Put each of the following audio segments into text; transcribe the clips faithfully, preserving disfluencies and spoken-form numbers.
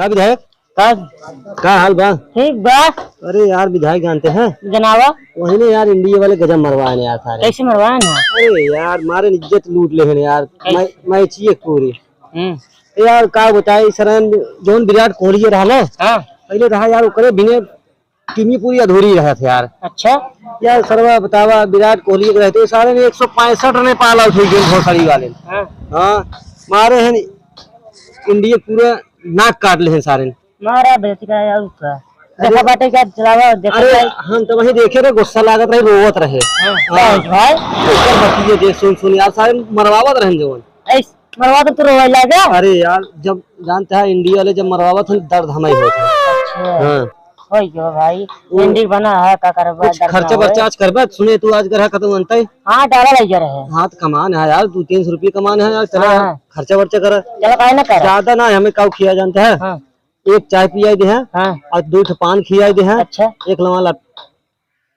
का विधायक? का? का हाल बा? ठीक बा। अरे यार, विधायक जानते हैं? जनावा। वही ने यार, इंडिया वाले गजब मरवाए ने यार सारे। कैसे मरवाए ने? अरे यार, मारे इज्जत लूट ले हैं यार। कैसे? मैं, मैच ही एक पूरी। हम्म। ए यार, का बताई सरन, जौन विराट कोहली रहा ना, हाँ। पहले रहा यार, ओकरे बिने टीम ही पूरी अधूरी रहत यार। अच्छा। यार सरवा बतावा, विराट कोहली के रहते सारे ने एक सौ पैंसठ रन पाल आउट हुई गेल भोसड़ी वाले। हाँ। हाँ, मारे हैं इंडिया पूरा नाक काट ले हैं सारे ने। मारा बेच का यार उसका। अरे। देखा बाटे क्या चलावा, देखा अरे, भाई। हम तो वही देखे रहे, गुस्सा लागत रहे, रोवत रहे। हाँ, हाँ। बस भाई। ओकर बतिये दे, सुन, सुन यार, सारे मरवावत रहन जवन। ऐस-, मरवा तो तू रोवे लागे। अरे यार, जब जानते हैं इंडिया वाले जब मरवावत हैं, दर्द हमें होता है। अच्छा। हाँ। होई गयो भाई, वो इंडिया बना है, का करबा, कुछ दर्द ना खर्चा होए। बर्चा आज करबा, सुने तू आज घर खत्म बनता है। हाँ, डाला लग जा रहे हैं। हाँ, तो कमान है यार, दो तीन सौ रुपये कमान है यार, चला हाँ। खर्चा वर्चा करा। चला, काहे ना करा? ज्यादा ना है, हमें काऊ खिया जानते हैं। हाँ। एक चाय पियाई दे हैं हाँ। और दो ठो पान खियाई दे हैं। अच्छा। एक लवां लत-,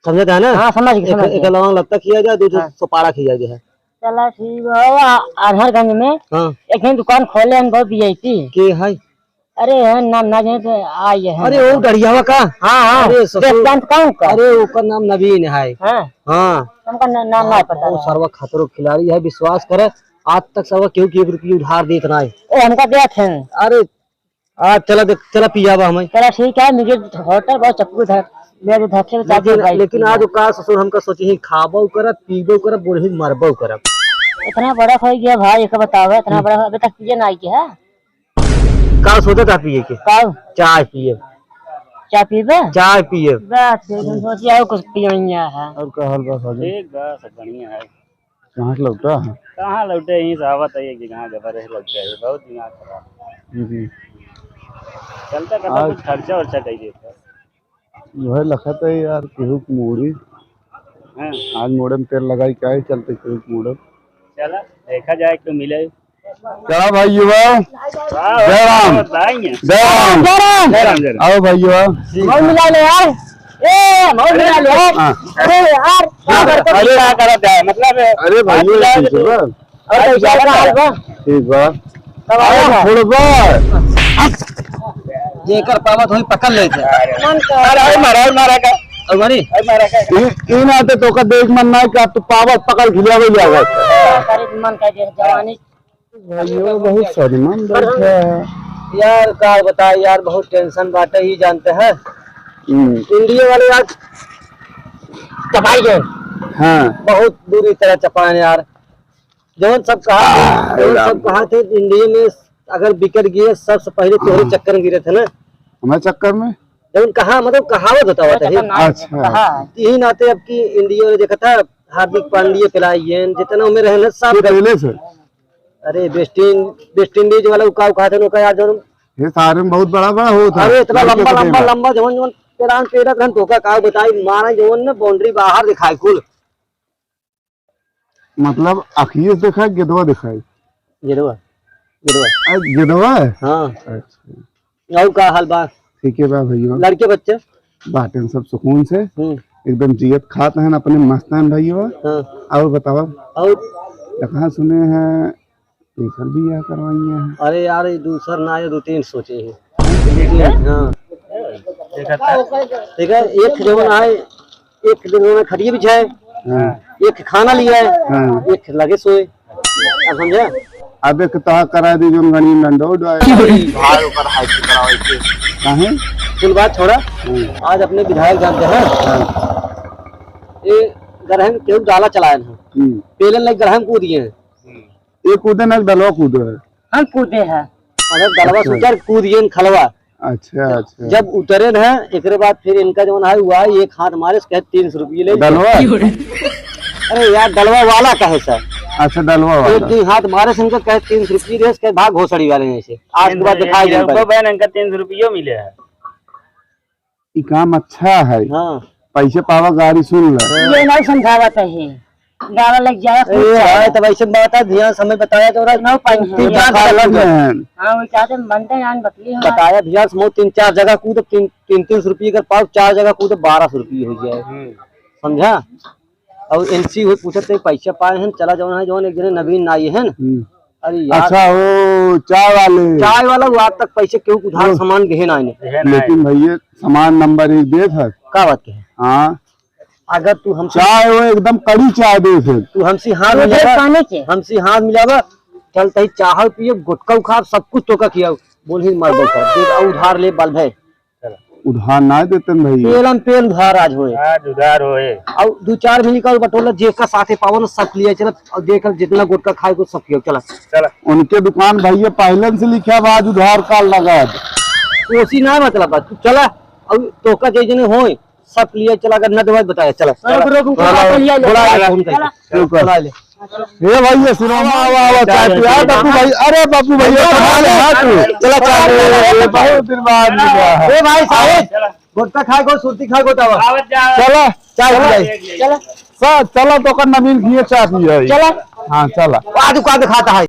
समझे थे ना? हाँ, समझ गए, एक, समझ एक गए। लवां लत्ता खिया जाए, दो ठो हाँ। सुपारा खिया दे हैं। चला ठीक बा। वो आ-, आधारगंज में हाँ। एक ही दुकान खोले हैं, बहुत वीआईपी। के है? अरे है, नाम ना जाने तो आई है। अरे, वो डढ़ियावा का? हाँ, हाँ। अरे, ससुर। बेस जानत का उनका? अरे, ओकर नाम नवीन है। हाँ। हाँ। हमका न-, नाम ना हाँ, पता वो रहा। सरवा खतरो खिलाड़ी है, विश्वास करे। आज तक सरवा केहू के एक रुपया उधार देत ना है। ओ, हमका देत हैं। अरे, आ, चला देख, चला पियावा हमें। चला ठीक है, मुझे होटल बहुत चक्कू धर, मेरे धक्के में चाबी लेकिन, भाई लेकिन पिया। आज का ससुर हमका सोचे ही खाबो करब, पीबो करब, बोले ही मरबो करब। इतना बड़ा हो गया भाई, एक बताओ, इतना हम्म। बड़ा अभी तक पिए ना आई के है? का सोचा था पिए के? का? चाय पिए। चाय पीबे? चाय पिए। बस, हम सोचे और कुछ पियैया है। और का हाल बा साजन? ठीक बा, सब बढ़िया है। कहाँ से लौटा है? कहाँ लौटे, यहीं से आवत है, एक जगह जबर है, लौटे है, बहुत दिमाग खराब। हम्म। चलता कहता आज कुछ खर्चा वर्चा कही देता। जो है लखत है यार, केहू के मोड़ी। हाँ। आज मोड़े में तेल लगाई, क्या ही चलते केहू के मोड़े। चला, देखा जाए, क्यों मिले। क्या भाई युवा? वाह, जय राम। बताएंगे। जय राम। जय राम। जय राम, जय राम। आओ भाई युवा। मऊ मिला ले यार। ए, मऊ मिला ले यार। हाँ। अरे यार, क्या अरे, करते अरे, क्या करत है? मतलब, अरे भाई, आज ये मिला ठीक है ले। बा? और कैसा हाल बा? ठीक बा। तब आओ अरे, ना। छोड़बा। जेकर पावत होई पकड़ लेते। अरे, अरे, मारा, मारा का? और मारी? अरे, मारा का? ई, ई नाते तोका देख मन ना कि अब तू पावत पकड़ खिलावे जावे। अरे, मन का दे, जवानी। भाइयों, बहुत शर्मन बैठा है। यार, का बताए यार, बहुत टेंशन बाटे, ही जानते हैं। हम्म। इंडिया वाले आज चपाई गए। हाँ। बहुत बुरी तरह चपाए यार। जौन सब कहा, आह, जौन राम। सब कहा थे, इंडिया में अगर विकेट गिरे, सबसे पहले तोहरे आह। चक्कर में गिरे थे ना। हमारे चक्कर में? जौन कहा, मतलब, कहावत होता हुआ था, अच्छा। कहा है। यही नाते अब की इंडिया में देखा था, हार्दिक पांड्या पिलाई गेंद, जितना उम्र है ना, सब ये गल- पहले से? अरे, वेस्ट इंड-, वेस्ट इंडीज वाला उका, उका थे, उका यार, जौन ये सारे में बहुत बड़ा, बड़ा होता है। अरे, इतना लड़के लंबा, तो लंबा, नहीं लंबा, जौन, जौन पेरान पेरत रहन, तो का, का बताई, मारा जौन ना, बाउंड्री बाहर दिखाई कुल। मतलब, अखिए से देखा, गेदवा दिखाई? गेदवा, गेदवा। आ, गेदवा है? हाँ। अच्छा। और का हाल बा? ठीक है बा भैया। लड़के बच्चे? बाटेन सब सुकून से। हम्म। एकदम जियत खात हैं, अपने मस्त हैं भैया। हाँ। और बतावा? और? कहाँ सुने हैं, दूसर बियाह करवाइए हैं? अरे यार, ये दूसर ना, ये दो तीन सोचे हैं। हाँ। देखा था? ठीक है, एक जवन आए, एक दिन में खटिया बिछाए, हाँ। एक खाना लिया है, हाँ। एक लगे सोए। अब समझा? अब एक तहा करा दी, जोन गणी में डंडो उड़ाए। भाई, ऊपर हाइट करावे के। काहे? कुल बात छोड़ा। हाँ। आज अपने विधायक जानते हैं? हाँ। ये गरहन केहू डाला चलाए हैं। हम्म। पेलन लाइक गरहन कूद गए हैं। ये कूदे ना, डलवा कूदे है। हम कूदे हैं। मतलब, डलवा अच्छा। से उतर कूद गए खलवा। अच्छा, अच्छा। जब उतरे न है, एकरे बाद फिर इनका जौन है, हुआ, एक हाथ मारे, कहे, "तीन सौ रुपये ले।" डलवा? अरे यार, डलवा वाला कहे सर। अच्छा, डलवा वाला। एक दिन हाथ मारे से इनका कहे, "तीन सौ रुपये दे," कहे, "भाग घोसड़ी वाले में से।" आज के बाद दिखाई नहीं पड़े। बहन, इनका तीन सौ रुपये मिले हैं। ई काम अच्छा है। हाँ। पैसे पावा गाड़ी सुन ले। ये नहीं समझावत है। गावा लग जाए, ए, खुद जाए। हाँ, तब ऐसे बात है, ध्यान समय बताया तो रहा, नौ पाई है। तीन चार जगह कूदे। हाँ, वो चाहते बनते हैं, बकरी हमारे। बताया ध्यान से, तीन चार जगह कूदे, तीन, तीन, तीन सौ रुपये का पाव, चार जगह कूदे, बारह सौ रुपये हो जाए। हम्म। समझा? और इनसे हुए पूछत थे, पैसा पाए हैं, चला जाओ ना, जौन एक जने नवीन ना आए हैं। हम्म। अरे यार। अच्छा, वो चाय वाले। चाय वाला, वो आज तक पैसे केहू के उधार ओ। सामान गहे ना आइने। लेकिन भैया, सामान नंबर एक देत है। का बात है? हाँ। अगर तू हमसे चाय वो एकदम कड़ी चाय देत है। तू हमसे हाथ वो मिलावा, देख पाने के। हमसे हाथ मिलावा, चल तही चाहल पिए, गुटखा उखाड़, सब कुछ तोका किया। बोल ही मार दो सर, देख, आ उधार ले बाल भाई। उधार ना देतन भैया। पेलम पेल उधार आज होए। आज उधार होए। और दू चार मिली का बटोला, जेका साथे पावन सब लिया चला, और देख जितना गुटखा खाए को सब पियो, चला। चला। उनके दुकान भैया पहले से लिखा बा, आज उधार का लगा। ओसी ना मतलब बा, तू चला, और तोका जे जने होए, सब लिए चला, अगर न देवाई बताया, चला, चला। रुक, रुक, रुक, बुला ले, बुला ले, बुला ले। फोन करके। चला। बुला ले। ए भाई, ये सुनो, आवा, आवा, आवा, चाय पिया, बाबू भाई, अरे बाबू भैया, कमाल है, हाँ तू। चला, चाय पिया, बहुत दिन बाद मिला है। ए भाई, साहेब, गुटखा खाए को, सुरती खाए को, तब। चला, चाय पिया। चला। सा-, चला, तो कर नवीन घिए चाय पिया है। चला। हाँ, चला। आ दुकान दिखाता है।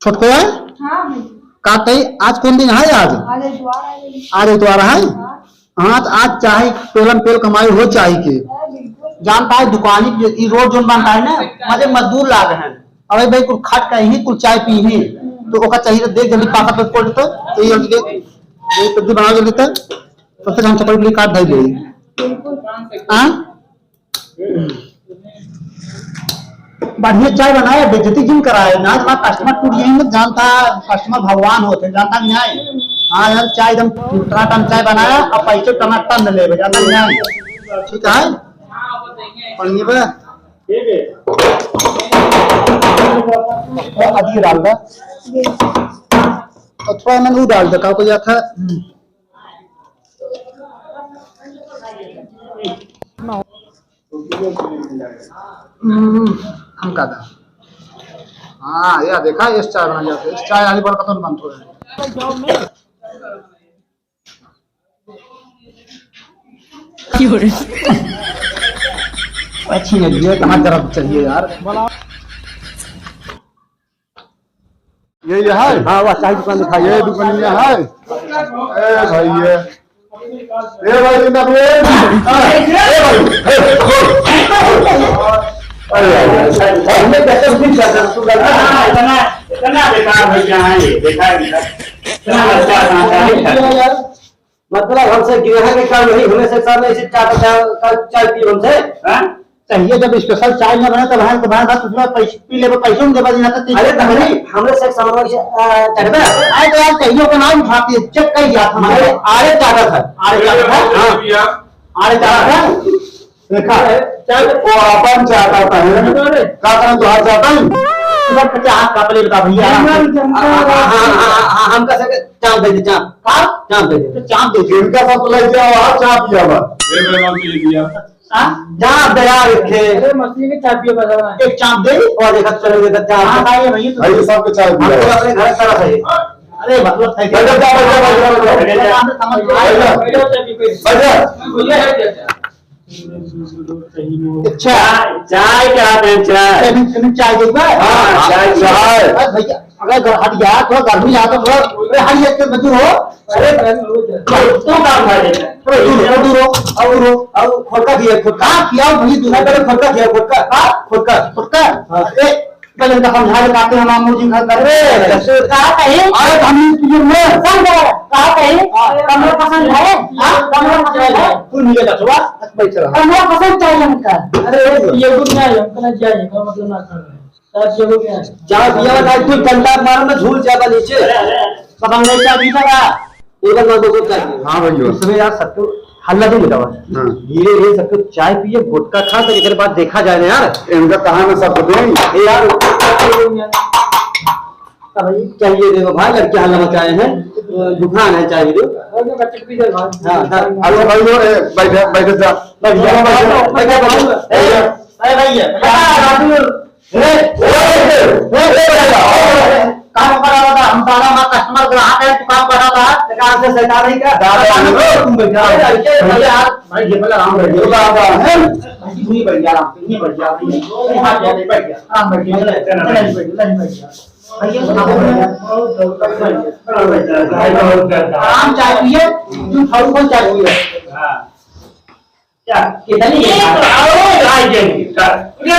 छोटको है? हाँ भाई। का तई आज कौन दिन है आज? आज इतवार है भाई। आज इतवार है? हाँ। हाँ, तो आज चाहे पेलम पेल कमाई हो चाहे के। हाँ, बिल्कुल। जानता है दुकानी पे ई रोड जोन बनता है ना, मजे मजदूर लाग हैं। अबे भाई कुल खट का ही कुल चाय पी ही। हम्म। तो ओका चाहिए तो देख जल्दी पापा पे खोल तो, तो ये जल्दी देख। ये सब्जी बना जल्दी तक। तब तक हम चपल के लिए काट धाई ले। बिल्कुल। हाँ? बढ़िया चाय बनाए, बेइज्जती जिन कराए, ना तो कस्टमर टूट जाए, मत जानता, कस्टमर भगवान होते, जानता नहीं आए। हाँ यार, चाय एकदम टनाटन चाय बनाया, अब पैसे टनाटन ले, जानता नहीं आए। ठीक है? और ये बे? और अभी डाल दे। और थोड़ा मैंने वो डाल दे, का को जाता है? हम्म। हम्म, हम का था? हाँ, या देखा, इस चाय बना जाते, इस चाय आली बड़ा कतन बन थोड़ा। अच्छी लगी है, कहाँ जरा चाहिए यार। ये, ये है? हाँ, वह चाय दुकान दिखाई। ये दुकानिया है? ए भाई, ये। ए भाई, ये ना बोल। ए भाई। अरे यार, हमने कैसे भी कर सकते हैं? इतना, इतना बेकार हो गया है ये, देखा है इनका। इतना लड़का कहाँ का है? मतलब, हमसे गिरहा के काम नहीं, हमें से सामने ऐसे चाय, चाय, चाय, चाय पिए हमसे, हाँ? चाहिए जब स्पेशल चाय ना बने, तब हम तुम्हारे साथ दूसरा पैसे पी लेबे, पैसे हम देबे, नहीं तो अरे, तब नहीं, हमरे से सामने से, आ, चढ़बे। अरे, तो यार, कहियो का नाम उठाती है, चेक कर दिया था हमारे। अरे, चाहता था। अरे, चाहता था। हाँ। अरे, चाहता था। देखा, चाय वो अपन चाहता था, है? अरे। का कारण तो हाथ जाता है? तुम पचास का प्लेट का भैया। हाँ, हाँ, हाँ, हाँ, हाँ, हमका सके चाप दे दे, चाप। का? चाप दे दे। तो चाप दे दे। इनका सब तो लग जाओ, आप चाप लिया बा। ये मैं नाम के लिए दिया। हाँ? चाप दे यार, एक ठे। अरे, मछली के चाप दिया बा, बा। एक चाप दे, और देखा, चलो, देखा, चाप। हाँ, भाई, भाई, तो भाई, ये सबको चाप दिया। हम तो अपने घर का रहा है। अरे, मतलब, है क्या? बैठो, बैठो, बैठो, बैठो, बैठो। समझ लो। बैठो। बैठो, बैठो। भैया, भैया, भैया। अच्छा। चाय, चाय क्या आते हैं, चाय? तनी, तनी चाय दे बा? हाँ, चाय, चाय। बस भैया, अगर घर हट गया, थोड़ा गर्मी आ तो थोड़ा, अरे हट गया, इतने दूर हो। अरे, तू काम खा ले। अरे दूर हो, दूर हो, और दूर हो, और खुद का दिया, खुद का। हाँ, किया वही दूर। पहले खुद का दिया, खुद का। हाँ? खुद का। खुद का? हाँ। ए, पहले इनका समझा के आते हैं, हम मुझे घर कर। अरे, ससुर, कहा कहीं? अरे, हम इस चीज़ में। समझ गए। कहा कहीं? हाँ। कमरा पसंद है? हाँ? कमरा पसंद है? तू नीचे का छुआ, बैठ रहा। कमरा पसंद चाहिए हमका। अरे, ये कुछ नहीं है, हमको ना चाहिए, का मतलब ना कर रहे हैं। साहब, ये हो गया। चाय पिया ना, तू डंडा मार में झूल जाबा नीचे। पसंद है, चाय पीता का? उधर ना, उधर चाय। हाँ, भैया। उसमें यार, सत्तू हल्ला नहीं मिला हुआ। हाँ। धीरे धीरे सब कुछ चाय पिए, गुटखा खा, तो एक बार देखा जाए ना यार। इनका कहाँ ना सब कुछ है? ए यार, अब ये चाहिए, देखो भाई, लड़के हल्ला मचाए हैं, दुकान है चाय की। हाँ, हाँ। अरे भाई, वो, ए, बैठे, बैठे जा। बैठ जा, बैठ जा, बैठ जा, बैठ जा। ए, अरे भाई, ए, राजू, ए, ए, ए, ए, ए, काम कर रहा था, हम सारा हमारा कस्टमर ग्राहक है, तू काम कर रहा था। कहाँ से शैतान है क्या? दादा, तुम बैठा। अरे, अरे, अरे, यार, भाई, ये पहले आराम बैठ जाओ। दादा, हैं? भाई, तू ही बैठ जा, आराम से, तू ही बैठ जा, तू ही। अरे, हाँ, बैठ जा, बैठ जा। आराम बैठ जा, बैठ जा, बैठ जा। भाई, ये सुना दो। आराम चाय पिए, तू खाऊ कौन चाय पिए? हाँ। क्या? कितनी ये है? तो आओ, चाय देंगे, चाय। उठे,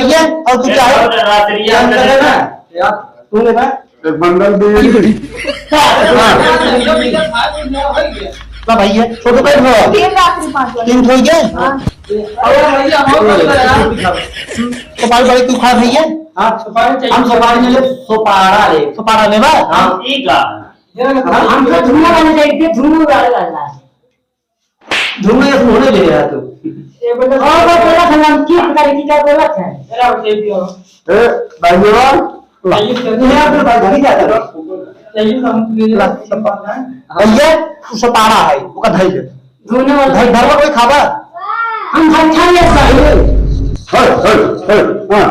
भैया, और तू क्या है? रात्रि याद कर लेना। तू लेना। एक बंडल भी। हाँ। ना भैया, छोटू भाई हो। तीन रात्रि पाँच वाले। तीन हो गए? हाँ। सुपारी बड़ी तू खा भैया? हाँ, सुपारी चाहिए। हम सुपारी में ले, सुपारा ले। सुपारा ले बा? हाँ, ठीक है। हम, हम तो धुआं वाले जाएंगे, धुआं वाले वाला। धुआं ये होने दे यार तू। ये बोला, और वो बोला था ना, की प्रकार की क्या बोला था? ए, भाइयों, ये अपने भाई घर ही जाता है। भैया, सुपारा है, ओका धइले। धुआं वाला। घर, घर में कोई खाबा? हम घर खा लिया था। हट, हट, हट, हाँ,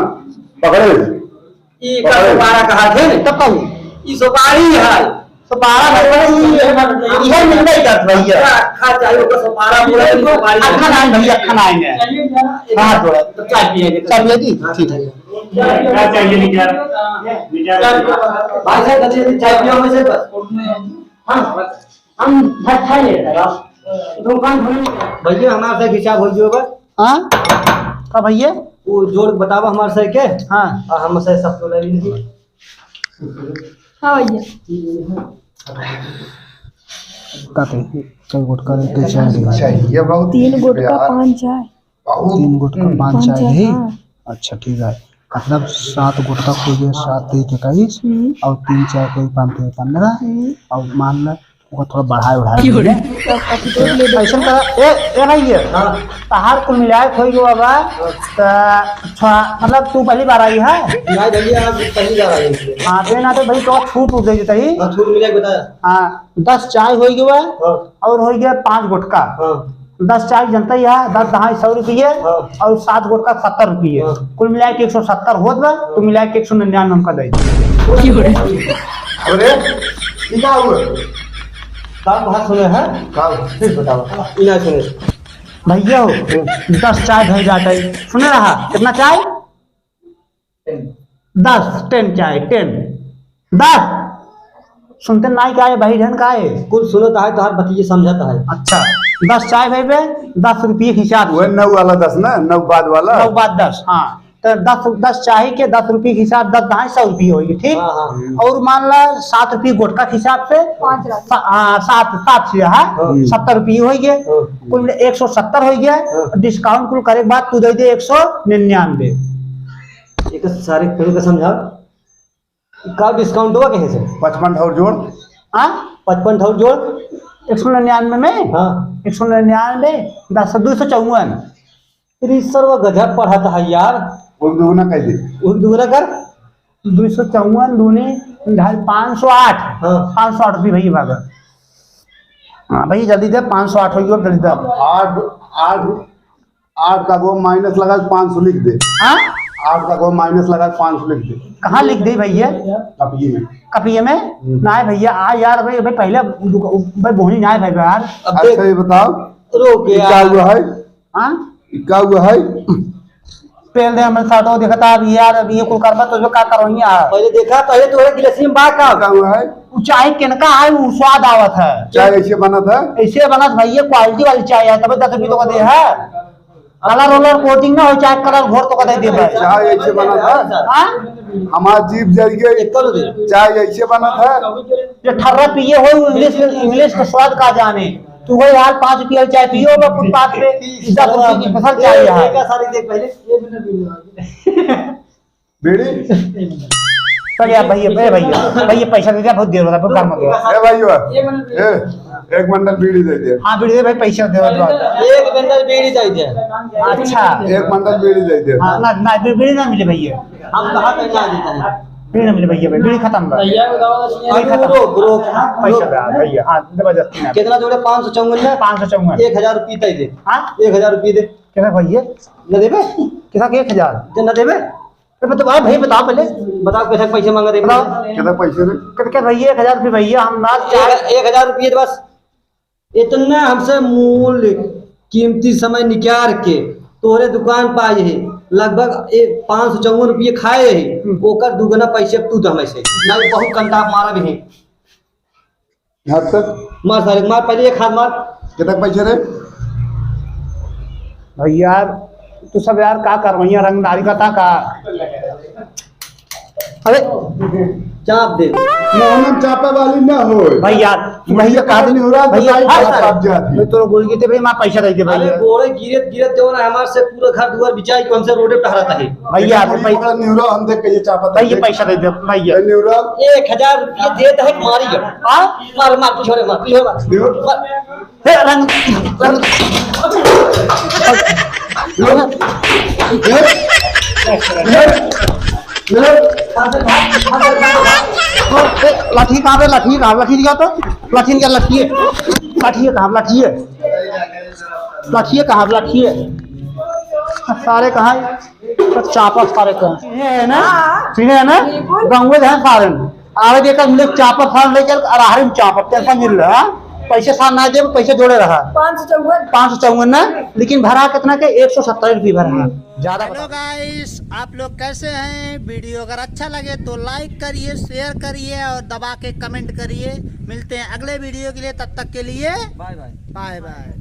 पकड़े। ई का सुपारा कहा थे? तब कहू। ई सुपारी है। सुपारा भैया, ई, इधर मिलबे करत भैया। अच्छा, अच्छा, चाहिए ओकर सुपारा बोला, ई सुपारी। अच्छा, नाहीं भैया, अच्छा, नाहीं है। चाहिए क्या? हाँ, थोड़ा। तो चाय पिए के। चाय पिए दी? हाँ, ठीक है। क्या चाहिए, निकाल? निकाल। भाई साहब, जल्दी जल्दी चाय पियो, वैसे बस। हाँ, बस। हम भात खा लिए थे, बस। दुकान खोलने का। भैया, हमारे से हिसाब हो गयो बस। हाँ? का भैया? वो जोड़ बतावा हमारे से के। हाँ। और हम से सब तो ले ली। हाँ भैया। का थे? कई गुटका लेके चाय दे। चाहिए बहुत तीन गुटका, यार। पाँच चाय। बहुत। तीन गुटका, हम्म। पाँच पाँच चाय चाय, दे। हाँ। अच्छा, ठीक है। मतलब, सात गुटका हो गया, सात तेईस इक्कीस, हम्म। और तीन चाय कोई पाँच तेईस पन्द्रह, हम्म। और मान लो, ओका थोड़ा बढ़ाए, बढ़ाए क्यों रे? दे। तो कथी तो ले दे। ऐसन करा, ए, ए भाई, ये हाँ। तहार कुल मिलाए के होई गयो बाबा, हाँ। त, अच्छा, मतलब, तू पहली बार आई है? नहीं भैया, आज पहली बार आई हूँ। हाँ, तो ना तो भाई, तो छूट उठ जाई तही। हाँ, छूट मिला के बताया। हाँ, दस चाय होई गयो है, हाँ। और होई गया पाँच गुटका। हाँ। दस चाय जनता ही है, दस दहाई सौ रुपये, हाँ। और सात गुटका सत्तर रुपये। हाँ। कुल मिला के एक सौ सत्तर होत बा, हाँ। तो मिला के एक सौ निन्यानवे हमका दे दे। अरे, ई का हुआ? का बात सुने है? का? फिर बतावा। ई ना सुने। भैया हो, हम्म। दस चाय भर जाता है। सुने रहा, कितना चाय? दस, टेन चाय, टेन। दस। सुनते नाई का है, भाई ढन का है? कुल सुनत है, तोहार बतिये समझत है। अच्छा, दस चाय भाई बे, दस रुपये के हिसाब से। वह नौ वाला दस ना, नौ बाद वाला। नौ बाद दस, हाँ। तो दस, दस चाय के दस रुपये के हिसाब, दस दहाई सौ रुपये होई, ठीक? हाँ, हाँ। और मान ला, सात रुपये गुटखा के हिसाब से, पाँच रुपये। सा-, हाँ, सात, सात से, हाँ? हाँ। सत्तर रुपये होई गए। हाँ। कुल एक सौ सत्तर होई गए, हाँ। Discount कुल करे के बाद तू दे दे एक सौ निन्यानवे। एक सारे कुल का समझा। का discount हुआ कहे से? पचपन ठौर जोड़। हाँ? पचपन ठौर जोड़। एक सौ निन्यानवे में? हाँ। एक सौ निन्यानवे, दस, दो सौ चौवन। अरे, ई सरवा गजब पढ़त है यार। वो दुगना कह दे। वो दुगना कर। दो सौ चौवन दूनी ढाई, पाँच सौ आठ। हाँ। पाँच सौ आठ रुपये भैया भागा। हाँ भैया, जल्दी दे, पाँच सौ आठ हो गया, जल्दी दे। आठ, आठ, आठ का वो minus लगा के पाँच सौ लिख दे। हाँ? आठ का वो minus लगा के पाँच सौ लिख दे। कहाँ लिख दे भैया? कपिए में। कपिए में? हम्म। नाहीं भैया, आ यार, भाई, भाई, पहले दुक-, भाई, बोहनी नाहीं भाई, यार। अब देख, अच्छा, ये बताओ, रुक ये यार। क्या हुआ है? हाँ? ये क्या हुआ है? पेल दे, हमरे साथ हो, देखता अब यार, अब ये कुल करबा तो जो का करो यहाँ। पहले देखा, पहले तो एक गिलास में बा का? का हुआ है? वो चाय केनका है, वो स्वाद आवत है। चाय ऐसे बनत है? ऐसे बनत भैया, quality वाली चाय है, तबे दस रुपये तो का दे है। Colour वलर coating ना हो, चाय colour घोर तो का दे दे भाई। चाय ऐसे बनत है? हाँ? हमार जीभ जल गई। एक करो दे। चाय ऐसे बनत है? ये ठर्रा पिए हो, English, English का स्वाद का जाने। तू वही हाल पाँच रुपया चाय पियो बा फुटपाथ पे, दस रुपये की फसल चाय है। एक सारी देख पहले। बीड़ी? चल यार भैया, ए भैया, भैया पैसा दे दे, बहुत देर हो रहा है, बहुत काम हो गया। ए भाई, ए, एक बंडल बीड़ी दे दे। हाँ, बीड़ी दे भाई, पैसा दे दे। एक बंडल बीड़ी दे दे। अच्छा। एक बंडल बीड़ी दे दे। हाँ, ना, ना, बी-, बीड़ी ना मिले भैया। हम कहाँ पे ना देता है? बीड़ी ना मिले भैया, भाई, बीड़ी खत्म बा। भैया, बताओ, बीड़ी खत्म। रुक, रुक, रुक। पैसा दे, हाँ, भैया, हाँ, जबरदस्ती ना। कितना जोड़े? पाँच सौ चौवन ना? पाँच सौ चौवन। एक हजार रुपये दे दे। हाँ? एक हजार रुपये दे। कितना भैया? न देबे? कितना के एक हजार? तो न देबे? अरे मतलब, आप भैया बताओ पहले। बताओ, कैसे पैसे मांगा रे? बताओ। कितना पैसे रे? कितना भैया? एक हजार रुपये भैया, हम ना एक, एक हजार रुपये तो बस। इतना हमसे मूल्य, कीमती समय निकाल के तोहरे दुकान पे आए हैं, लगभग ए, पाँच सौ चौवन रुपये खाए हैं, हम्म। ओकर दुगना पैसे अब तू दे हमसे। ना, बहुत कंटाप मारा भी है। हाथ तक। मार सारे, मार, पहले एक हाथ मार। कितना पैसे रे? भैया, तू सब यार का कर रही है, रंगदारी का ता का? अरे, चाप दे। ना, हम चापे वाली ना हो। भैया, मुझे भैया, कहा नहीं हो रहा, भैया, बताइए, हाँ, चाप, सर। चाप जाती। मैं तोरा गोड़ गिरते भैया, मैं पैसा दे दे अरे, भैया। गोड़े गिरत, गिरत जो ना हमारे से पूरा घर दुआर बिचाई, कौन से रोडे टहरता है। भैया, ये भाई, पकड़ नहीं हो रहा, हम देख के ये चापा भैया, पैसा दे दे, भैया। नहीं हो रहा। एक हजार रुपये देत है, मारी है। हाँ? मार, मार, पीछे मार, पीछे मार। नहीं हो। मार। हे, रंग, रंग। हे, लाठी कहाँ पे? लाठी कहाँ? लाठी दिया तो। लाठी निकाल, लाठी है। लाठी है कहाँ? लाठी है। लाठी है कहाँ? लाठी है। सारे कहाँ है? तो चापा सारे कहाँ? ये है ना? हाँ। ठीक है ना? बिल्कुल। गंगवे जहाँ सारे। आवे देखा, हम लोग चापा फाड़ लेकर अराहरी में चापा पैसा मिल रहा, हाँ? पैसे साथ ना दे, पैसे जोड़े रहा। पाँच सौ चौवन। पाँच सौ चौवन ना, लेकिन भरा कितना के? एक सौ सत्तर रुपये भरा। ज्यादा हेलो बता। गाइस, आप लोग कैसे हैं? वीडियो अगर अच्छा लगे तो like करिए, share करिए और दबा के comment करिए। मिलते हैं अगले वीडियो के लिए, तब तक के लिए bye bye। Bye bye।